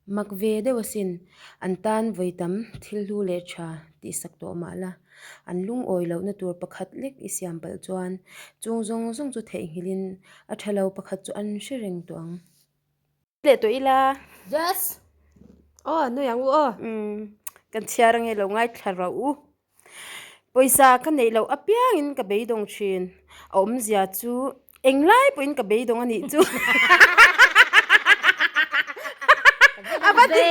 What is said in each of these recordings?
Mak ve deuh asin, an tan vawi tam thil hlu leh tha tihsak tawh mah la, an lungawi lohna tur pakhat lek i siam palh chuan chung zawng zawng chu theihnghilhin a tha lo pakhat chu an hre reng tawh ang. Leh tawh ila. Yes! Aw, nui ang u aw. Umm, kan chhiar ange lo ngaithla rawh u. Pawisa ka neih loh apiangin ka beidawng thin. A awmzia chu englai pawhin ka beidawng a nih chu. A va dik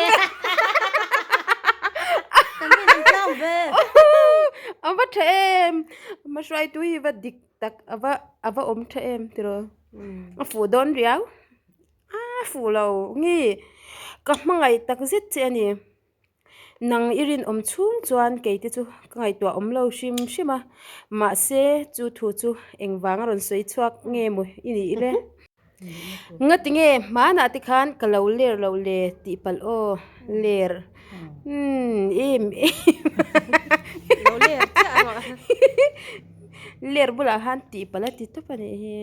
ve. A va tha em. A hruaitu hi va dik tak a va a va awm tha em tiraw. A fuh dawn riau. A fuh lo nge ka hmangaih tak zet che a ni. Nang i rinawm chhung chuan kei te chu ka ngaihtuah awm lo hrim hrim a, mahse chu thu chu engvang a rawn sawi chhuak nge maw i nih le? Ngati nge hmanah te khan ka lo ler loh le tih palh aw ler umm em em ler bulah khan tih palh a ti tawp a nih hi.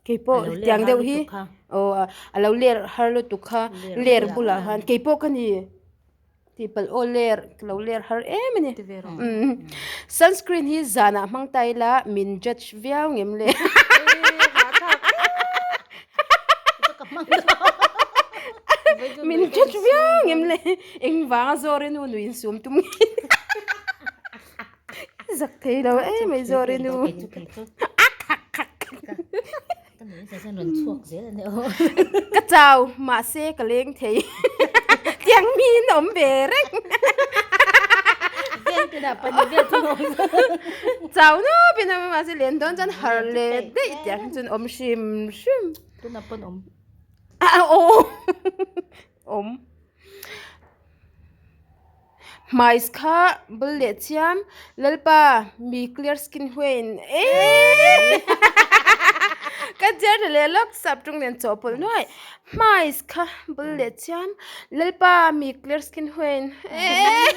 Keipawh tiang deuh hi aw a lo ler har lutuk kha ler bulah khan keipawh ka ni tih palh aw ler ka lo ler har em a ni sunscreen hi zanah hmang ta ila min judge viau ngem le min judge viau ngem le engvanga zawr enu nuih insum tum nge Zak thei lo em mai zawr i nu. Ka chau mahse ka leng thei. Tiang mi in awm ve reng. Chau nup in awm a mahse len dawn chuan har leh daih tiang hi chuan awm hrim hrim. Aw awm. Hmais kha bul leh chiam Lalpa mi clear skin huain eeii ka chiar tha leh lawk sap tung nen chawhpawlh nuai hmais kha bul leh chiam Lalpa mi clear skin huain eeii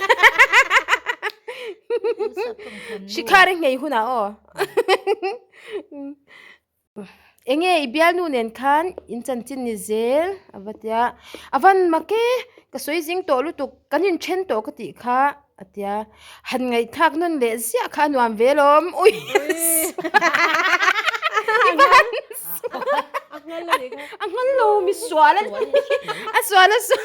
Shikhar i nghei hunah aw. Enge i bialnu nen khan in chanchin ni zel a va tia a van mak e ka sawi zing tawh lutuk kan inthen tawh ka tih kha a tia han ngaihthlak nawn leh ziah kha a nuam ve lawm ui a nghal lo mi sual a ni a sual a sual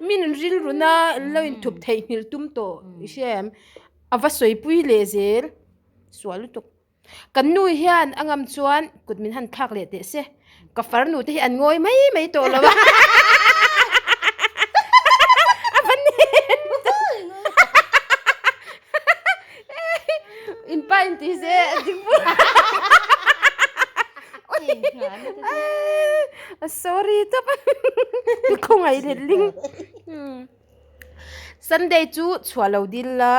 min rilruna lo inthup theihnghilh tum tawh i hria em a va sawipui leh zel sual lutuk. Kan nu hian a ngam chuan kut min han thlak leh teh se, ka farnu te hi an ngawi mai mai tawh lo a. A va nem ta. In pa in ti se a dik bur. Sorry tawp. Ka khawngaih let ling. Sunday chu chhuah lo dil la.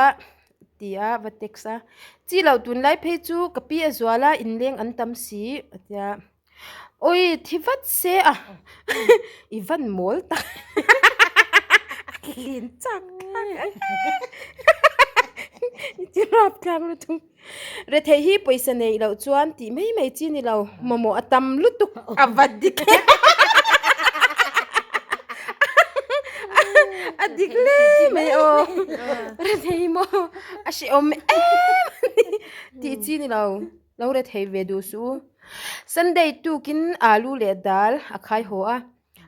Ti a va text a, chi loh tunlai phei chu ka pi a zual a inleng an tam si a tia, awi thi vat se a i van mawl tak a hlin chak i ti rap tlang lutuk, retheih hi pawisa neih loh chuan tih mai mai chi ni lo mamawh a tam lutuk a va dik em. A dik hle mai aw rethei maw a hrehawm em a ni tih chi ni lo lo rethei ve duh suh u Sunday tukin alu leh dal a khai haw a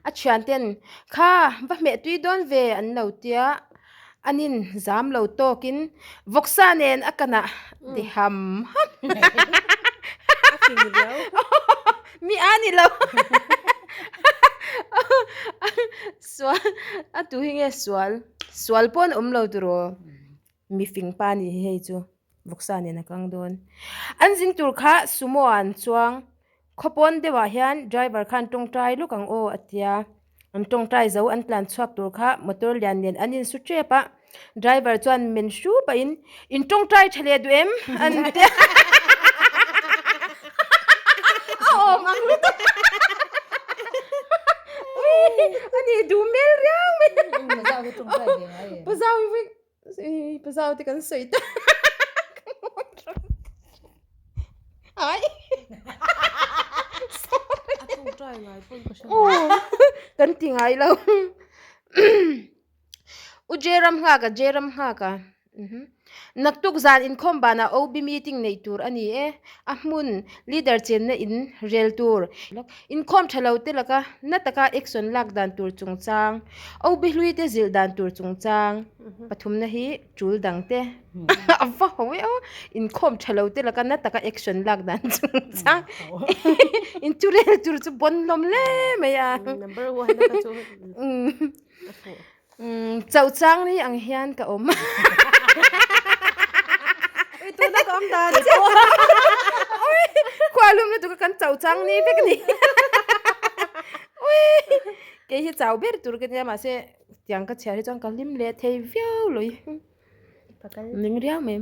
a thian ten kha va hmeh tui dawn ve an lo tia anin zam lo tawkin vawksa nen a kanah ti ham ham mi a ni lo. Sual a tu hi nge sual sual pawh an awm lo tiraw mi fing pa nih hi hei chu vawksa nen a kang dawn an zin tur kha sumo ah an chuang khawpawn deuh ah hian driver khan tawngtai lawk ang aw a tia an tawngtai zo an tlan chhuak tur kha motor lian nen an insu tep a driver chuan men hru pahin in tawngtai tha leh duh em an tia a awm ang lutuk ani duh hmel riau mai pazau hi pazau te kan sawi ta ai kan ti ngai lo. U Jeram nghak a Jeram nghak a Naktuk zan inkhawm banah OB meeting neih tur a ni e. A hmun leader chenna in rel tur. Inkhawm tha lo te laka na taka action lak dan tur chungchang, OB hlui te zilh dan tur chungchang pathumna hi tul dang te a va ho e aw. Inkhawm tha lo te laka na taka action lak dan chungchang in chu rel tur chu bawn hlawm hle mai a. Number one a ka chu a fuh. Chauh chang ni ang hian ka awm. Ui tuna ka awm dan che. Ui khua lum lutuk a kan chauh chang ni vek a ni. Ui kei hi chau ber tur ka nia mahse tiang ka chhiar hi chuan ka hlim leh thei viau lui. Ning riau mai.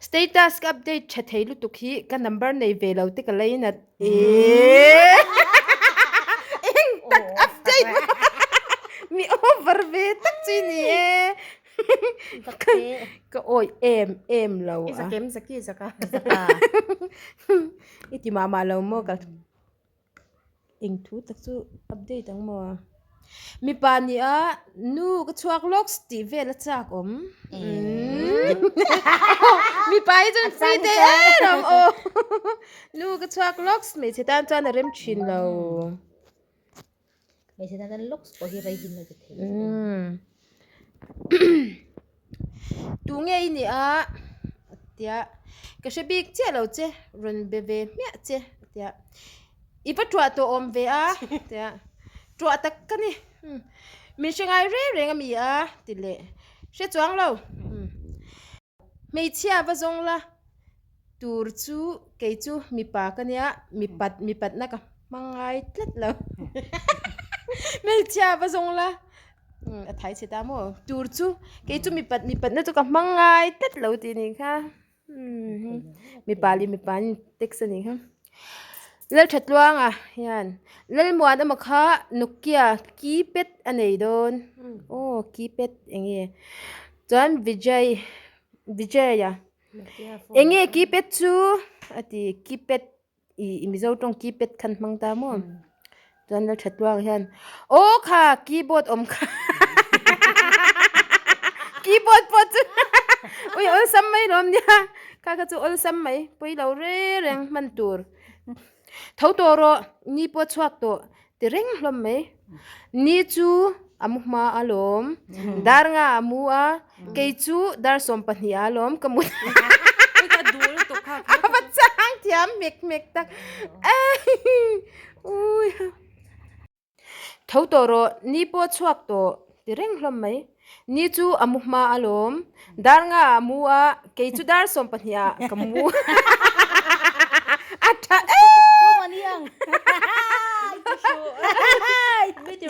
Status ka update tha thei lutuk hi ka number nei ve lo te ka lei nat eee eng tak update mi over ve tak chu i ni e ka awih em em lo a. I zakem zaki zaka. I ti mah mah lo maw ka. Eng thu tak chu update ang maw? Mipa nia nu ka chhuak lawks tih vel a chak awm. Mipa hi chuan free te em ang aw. Nu ka chhuak lawks hmeichhe tan chuan a rem thin lo. Hmeichhe tan chuan lawks pawh hi rei hin lo ti thei. Tu nge i nih a? Tia ka hre bik chiah lo che rawn be ve hmiah che tia i va tuah tawh awm ve a tia tuah tak ka ni min hre ngai reng reng a mi a ti leh hre chuang lo. Hmeichhia va zawng la tur chu kei chu mipa ka nia mipat mipatna ka hmang ngai tlat lo hmeichhia va zawng la a thai chhe ta maw tur chu kei chu mipat mipatna chu ka hmang ngai tlat lo tih a nih kha mipa leh mipa an in text a nih kha Lalthatluanga hian Lalmuan emaw kha Nokia keypad a nei dawn aw keypad eng nge. Chuan Vijay Vijaya eng nge keypad chu a ti keypad ih Mizo tawng keypad khan hmang ta maw chuan la tha tluang hian aw kha keyboard awm kha keyboard pawh chu ui awlsam mai lawm nia kha kha chu awlsam mai pawi lo reng reng hman tur. Tho tawh rawh, ni pawh chhuak tawh ti reng hlawm mai. Ni chu a mu hma a lawm, dar nga a mu a, kei chu dar 12 a lawm ka mu a va chang thiam hmek hmek tak. Tho tawh rawh, ni pawh chhuak tawh ti reng hlawm mai. Ni chu a mu hma a lawm. Dar nga ah a mu a, kei chu dar 12 ah ka mu. A tha em!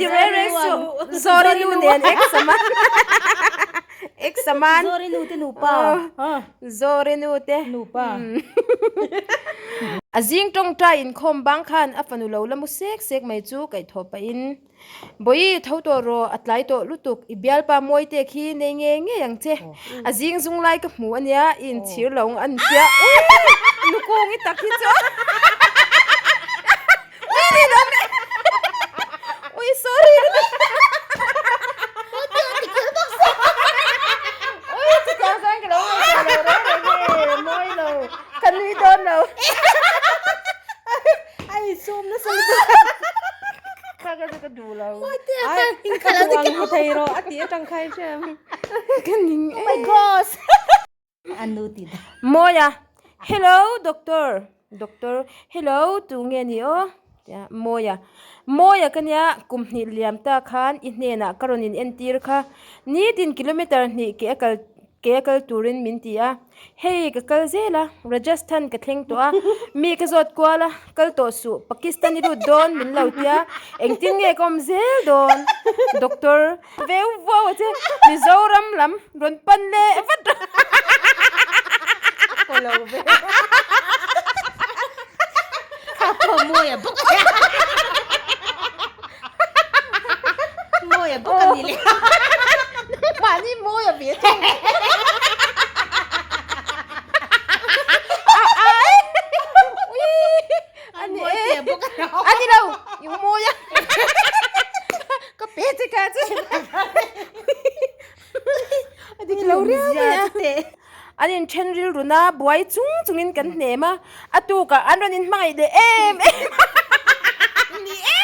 Ti reng reng suh, Zawri nu nen ek saman. Ek saman. Zawri nu te nupa. Zawri nu te. Nupa. A zing tawngtai inkhawm bang khan a fanu lo la mu sek sek mai chu kaihthawh pahin, Bawi, tho tawh rawh, a tlai tawh lutuk, i bialpa Mawite khi nei ngei ngei ang che. A zing zung lai ka hmu a nia, i inchhir lo ang an tia. Ui! Nukung i tak hi chu. Ui ni lo mai. Ui sorry. Ui chutiang chuan ka lo ngaihtuah lo reng reng e, mawi lo. Ka nui dawn lo. A insum nasa lutuk. Kha ka chu ka duh lo. Ai, ka duh ang hmu thei rawh a tih atang kha i hre em? Ka ning Oh my gosh. An nu tih dah. Mawia, Hello doctor, doctor, hello tu nge ni aw? Tia Mawia, Mawia ka nia kum hnih liam ta khan i hnenah ka rawn in entir kha. Nitin kilometer hnih ke a kal ke a kal turin min ti a. Hei ka kal zel a, Rajasthan ka thleng tawh a, mi ka zawt kual a, kal tawh suh, Pakistan i lut dawn min lo tia, engtin nge ka awm zel dawn? Doctor. Veu vuau a che, Mizoram lam rawn pan leh vat rawh. A kaw lo ve. A kaw mawi a bawk a nia. Mawi a bawk a ni le. Mahni mawi a ve thung. A ni e. A ni lo, i mawi a. Ka pe che kha che. riau mai a. An inthen rilrun a, buai chung chungin kan hnem a, a tukah an rawn inhmangaih leh em em a. Ni e!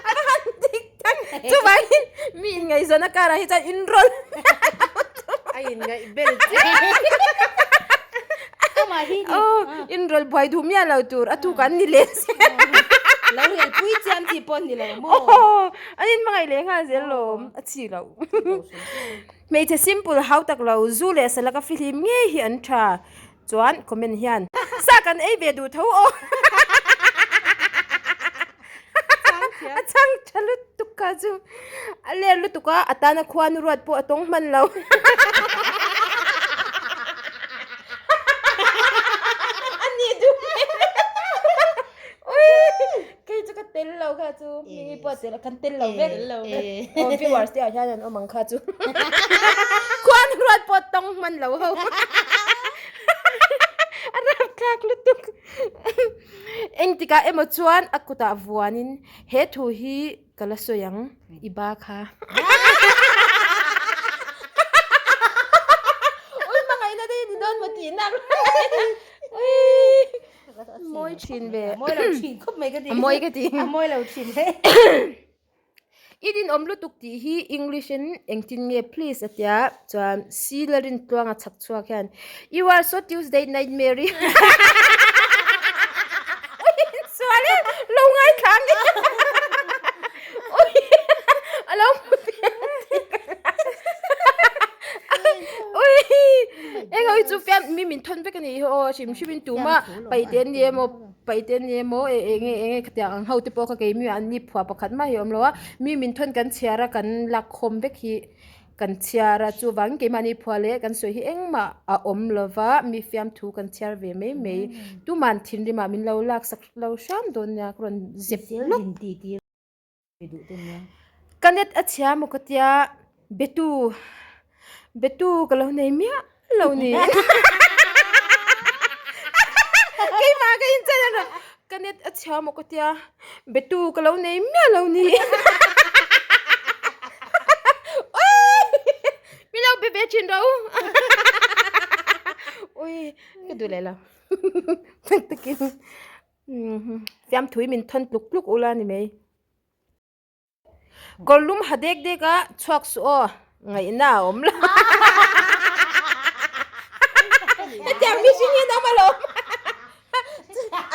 A va han dik tak! Chuvangin mi inngaihzawn a karah hi chuan inrawlh A inngaih bel chiah. Amah hi ni. Aw, inrawlh buai duh miah lo tur, a tukah an ni leh zel. Lo relpui chiam tih pawh ni lo maw? Aw, an inhmangaih leh nghal zel lawm, a chi loh. Hmeichhe simple hau tak lo, zu leh salak a fihlim ngei hi an tha. Chuan comment hian sa kan ei ve duh tho aw. A chhang tha lutuk kha chu a ler lutuk a, a tana khuanu ruat pawh a tawng hman lo. A ni duh hmel e. Ui! Kei chu ka tel lo kha chu Hmingi pawh a tel kan tel lo vek aw viewers te ah hian an awm ang kha chu khuan ruat pawh tawng hman lo ho a rapthlak lutuk engtikah emaw chuan a kutah vuanin he thu hi ka la sawi ang i ba kha ui hmangaihna te hi ni dawn maw tih nak ui. Mawi thin ve. Mawi lo thin khawp mai ka ti. A mawi ka ti. A mawi lo thin hle. I din awm lutuk tih hi English in engtin nge please a tia chuan si la rin tluang a chhak chhuak hian You are so Tuesday night Mary. Ui insual e lo ngaithla ang e. Ui a lo hmu ve ang tih ka hlau. Ui Eng ho hi chu fiam mi min thawn vek a nih hi aw hrim hrim in tuma paih te an ni emaw paih te an ni emaw eh eng nge eng nge khatiang ang ho te pawh kha keimi ah an ni phuah pakhat mah hi a awm lo a mi min thawn kan chhiar a kan lak khawm vek hi kan chhiar a chuvangin keimahni phuah leh kan sawi hi engmah a awm lo va mi fiamthu kan chhiar ve mai mai tuman thinrim ah min lo lak sak lo hram dawn nia ka rawn zep lawk. Ka net a chhia maw ka tia betu betu ka lo nei miah lo ni keimah ka inchen a ka net a chhia maw ka tia betu ka lo nei miah lo ni mi lo be ve thin ro ui ka duh leh lo takin. Fiamthui min thawn tluk tluk ula ni mai. Kawr lum ha dek dek a chhuak suh aw ngaihna a awm lo. Hetiang mihring hi an awm alawm.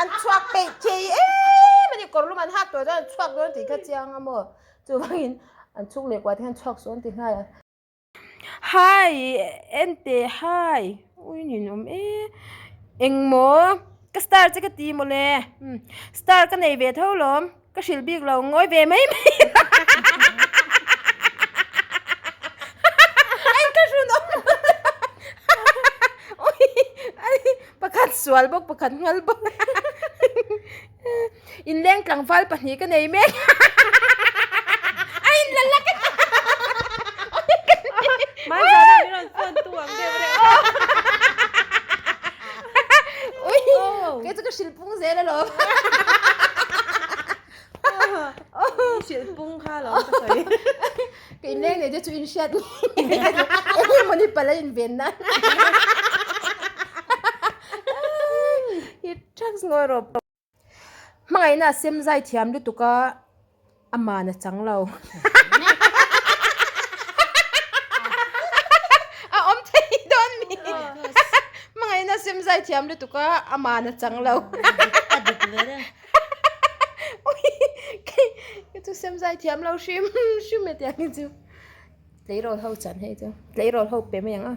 An chhuak peih thei em a ni kawr lum an hak tawh chuan an chhuak dawn tih kha chiang a maw. Chuvangin an chhung leh kuah te hian chhuak suh an ti nghal a. Hi ente hi ui nin awm e engmaw ka star che ka ti mawle star ka nei ve tho lawm ka hrilh bik lo ngawi ve mai mai a in thlahrun awm ui pakhat sual bawk pakhat nghal bawk Inleng tlangval pahnih ka nei mek a in la lak Mai zana min rawn phone tu ang deuh reuh a. Ui, kei chu ka hrilh pung zel alawm. Hrilh pung kha alawm ka sawi. Ka inleng nei te chu inhriat ngei eng emaw ni pala inven nan. I thaks ngawi rawh. Hmangaihna a sem zai thiam lutuk a, aman a chang lo. A awm thei dawn mi. Hmangaihna a sem zai thiam lutuk a, aman a chang lo. A dik ve reng. Kei chu sem zai thiam lo hrim hrim e tiang hi chu. Tleirawl ho chan hei chu. Tleirawl ho pe mai ang a.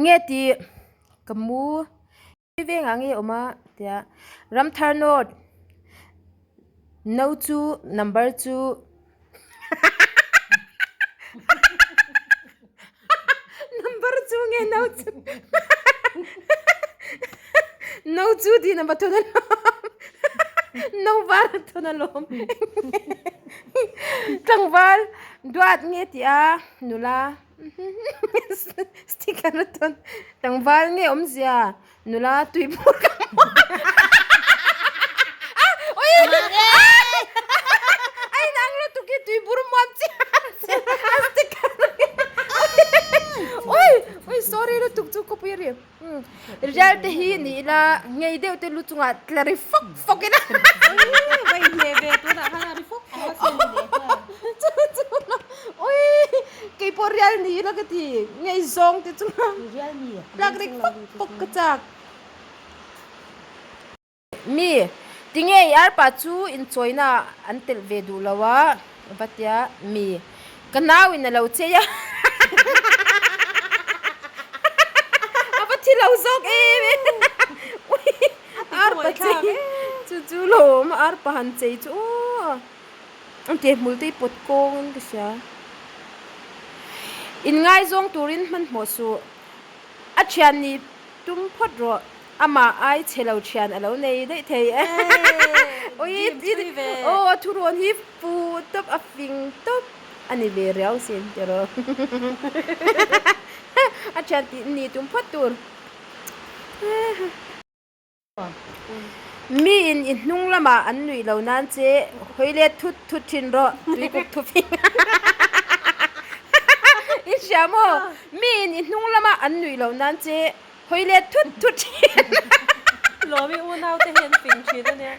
Nge tih ka mu vengah nge awm a tia Ramthar North no chu number chu number chu nge no chu no chu tih number thun a lawm no var thun a lawm tlangval duat nge tih a nula. Sticker a tawn tlangval nge awmzia nula tui bur ka hmu a ui a inang lutuk hi tui bur muam chiah a. Rial te hi ni ila ngei deuh te lu chungah tla ri fawk fawk ila. Vai hle ve tunah khan a ri fawk fawk a sin ve nghal. Chu chu la ui keipawh rial ni ila ka ti ngei zawng te chungah tlak ri fawk fawk ka chak. Mi, tinge i arpa chu inchawina an telh ve duh lo a? Va tia, Mi, ka nau in a lo chei a. A va thi lo zawk em e. Ui, arpa chei chu chu lawm, arpa han chei chu aw. An ti hmul te hi pawt kawng in ka hria. Inngaizawng turin hmanhmawh suh. A thian nih tum phawt rawh. Amah ai chhe lo thian a lo nei daih thei e. Ui aw a thurawn hi fu tawp a fing tawp a ni ve riau sin ti rawh. A thian tih ni tum phawt tur. Mi in i hnung lamah an nuih lo nan che hawi let thut thut thin rawh tuikuk thu fing. I hria maw? Mi in i hnung lamah an nuih lo nan che Hawi let thut thut thin. Lawmi unau te hian fing thin a nia.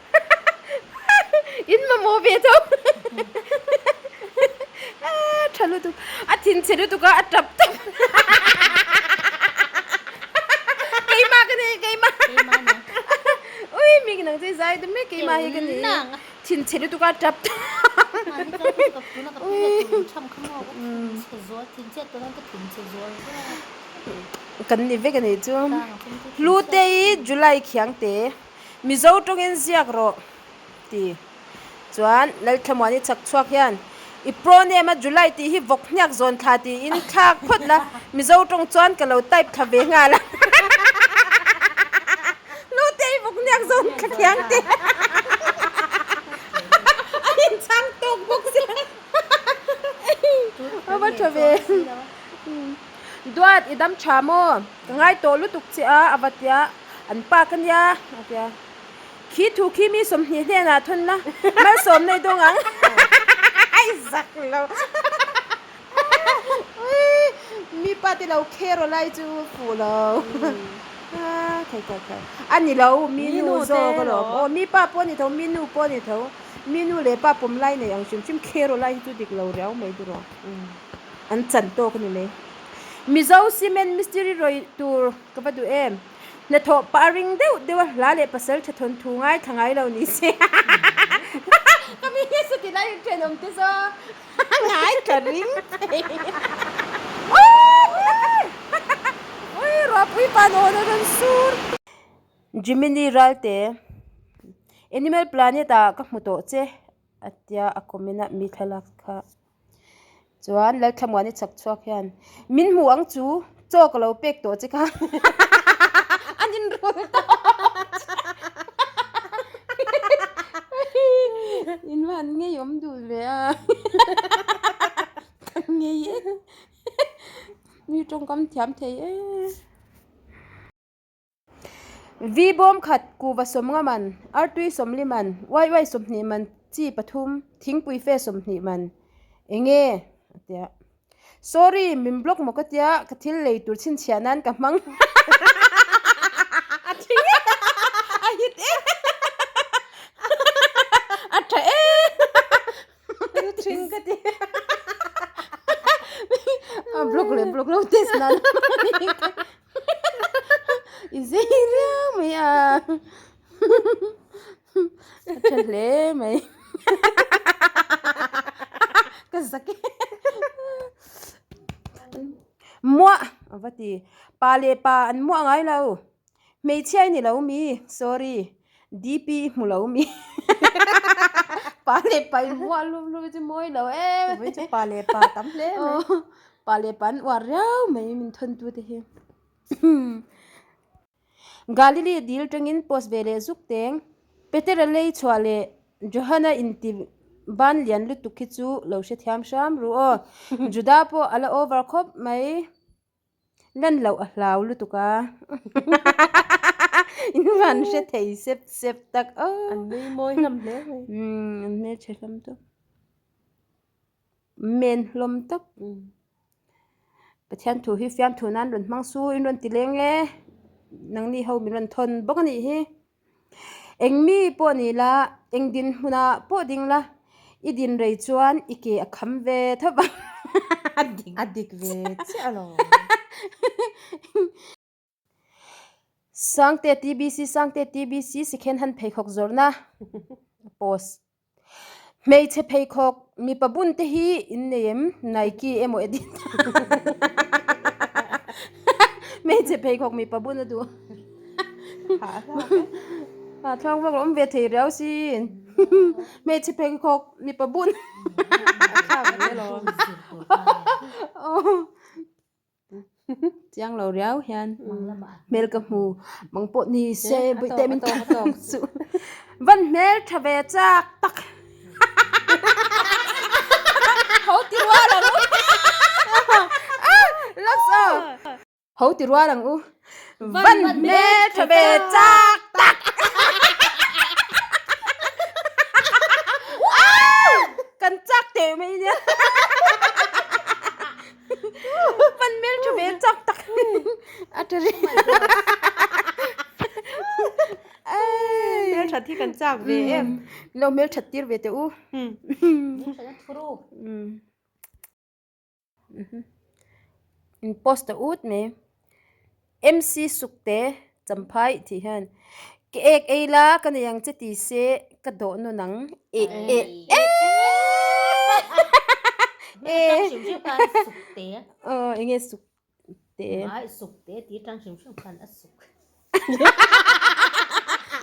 In mamawh ve tho. Tha lutuk. A thin chhe lutuk a, a tap tap. Keimah ka ni, keimah. Keimah ni. Ui, mi nang chei zai deuh mek keimah hi ka ni. Thin chhe lutuk a, tap tap. Mahni chuan ka ka tuna ka phei ka tun tham kha maw ka thin chhe zual, thin chhiat tawh hian ka thin chhe zual zel. Kan ni vek a nih chu. Hlutei July Khiangte, Mizo tawngin ziak rawh ti chuan Lalthlamuani chak chhuak hian i pro name a July tih hi vawk hniak zawn thla tiin thlak phawt la, Mizo tawng chuan ka lo type thla ve nghal a. Hlutei vawk hniak zawn thla Khiangte a inchhang tawk bawk sia. A va tha ve. Duat i dam tha maw? Ka ngai tawh lutuk che a, a va tia, an pa ka nia, a tia. Khi thu khi mi 20 hnenah thawn la, malsawm nei dawng ang. Ai zak lo. Ui, mi pa te lo kher aw lai chu fuh lo. Khai khai khai. A ni lo, mi nu zawk alawm. Aw, mi pa pawh a ni tho, mi nu pawh a ni tho. Mi nu leh pa pawm lai nei ang hrim hrim kher aw lai hi chu dik lo riau mai tur aw. An chan tawk a ni mai. Mizo cement mistiri rawih tur ka va duh em? Hnathawh pah a ring deuh deuh a, hla leh pasal tha thawn thu ngai thla ngai lo ni se. Ka mi hi chuti lai in thenawm te zawng ngai thla ring thei. Ui ruahpui pa nawn a rawn sur. Jiminy Ralte, Animal Planet ah ka hmu tawh che a tia a comment a mi thlalak kha. Chuan Lalthlamuani chak chhuak hian min hmu ang chu chaw ka lo pek tawh che kha an inrul tawh in van ngei awm duh ve a ka ngei e mi tawngkam thiam thei e. Vi bawm khat, kuva 50 man, artui 40 man, uai uai 20 man, chi pathum, thingpui fe 20 man. Enge? A tia. Sorry, min block maw ka tia, ka thil lei tur chhinchhiah nan ka hmang. A thing e! A hit e! A tha e! Thing ka ti. A block leh block lo test nan. I zei riau mai a. A tha hle mai. Ka zak e. Muah a va ti. Pa leh pa an muah ngai lo. Hmeichhia i ni lo mi? Sorry. DP i hmu lo mi? Pa leh pa in muah lum lum hi chu mawi lo em. Vawi chu pa leh pa tam hle mai. Pa leh pa an uar riau mai min thawn tu te hi. Galili dil tangin post ve leh zuk teng. Petera lei chhuah leh Johana inti ban lian lutuk hi chu lo hrethiam hram ru aw. Juda pawh a la over khawp mai. Lan loh a hlau lutuk a. In van hre thei sep sep tak aw. An nui mawi hlawm hle mai. Umm an hmelchhe hlawm tawp. Men hlawm tawp. Pathian thu hi fiamthu nan rawn hmang su in rawn ti leng e. nangni ho min rawn thawn bawk a nih hi. Eng mi pawh ni la, eng dinhmunah pawh ding la, i din rei chuan i ke a kham ve tho vang. A dik ve chiah alawm. Sangte TBC Sangte TBC Sikhen han pheikhawk zawrhna post. Hmeichhe pheikhawk mipa bun te hi in nei em? Nike emaw Adidas Hmeichhe pheikhawk mipa bun a duh. A thlang vak awm ve thei riau sin. Hmeichhe pheikhawk mipa bun. Chiang lo riau hian hmel ka hmu mang pawh ni se buih te min tawk chu van hmel tha ve chak tak ho ti rual ang u lux aw ho ti rual ang u van hmel tha ve chak tak kan chak teh mai nia. Pan mel tha ve chak tak a tha ri. Hmel that hi kan chak ve em. Lo hmel that tir ve teh u. In post ta ut mai. MC Sukte Champhai tih hian ka ek ei la ka nei ang che ti se ka dawh nawn ang e e e aw eng nge sukte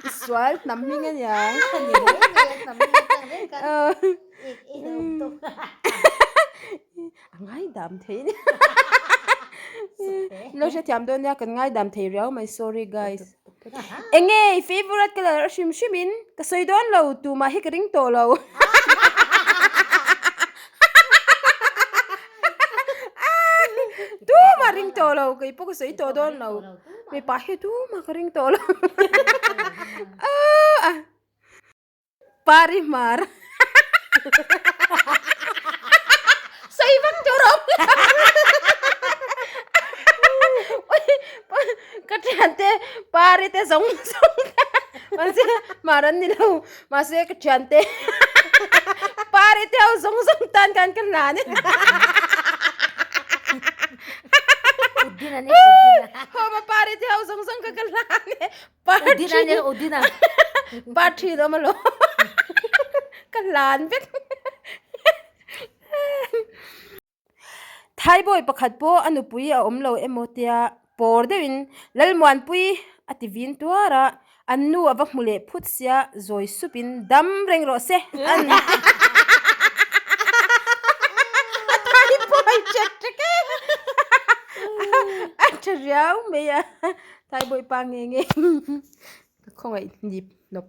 i sual hnam hming a nia A ngaidam thei nia. Lo hrethiam dawn nia kan ngaidam thei riau mai sorry guys. Enge i favourite colour a hrim hrim in ka sawi dawn lo tumah hi ka ring tawh lo. Tumah ring tawh lo kei pawh ka sawi tawh dawn lo. Mipa hi tumah ka ring tawh lo. Pari hmar. Sei vak tur awm. Ka thian te pari te zawng zawng mahse hmar an ni lo mahse ka thian te pari te ho zawng zawng tan khan ka hlan e. Udina ni Udina. Homa pari te ho zawng zawng kha ka hlan e. Udina ni Udina. Party awm alawm ka hlan vek Thaibawi pakhat pawh a nupui a awm lo emaw tia pawr deuhin Lalmuanpui a ti vin tuar a, an nu a va hmu leh phut sia zawi supin dam reng rawh se an a Thaibawi ṭek ṭek e a ṭha riau mai a Thaibawi pa nge nge. Ka khawngaih hnip hnawp.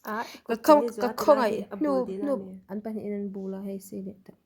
Ah, Ka khaw ka khawngaih hnup hnup an pahnihin an bul a hei si leh tawh.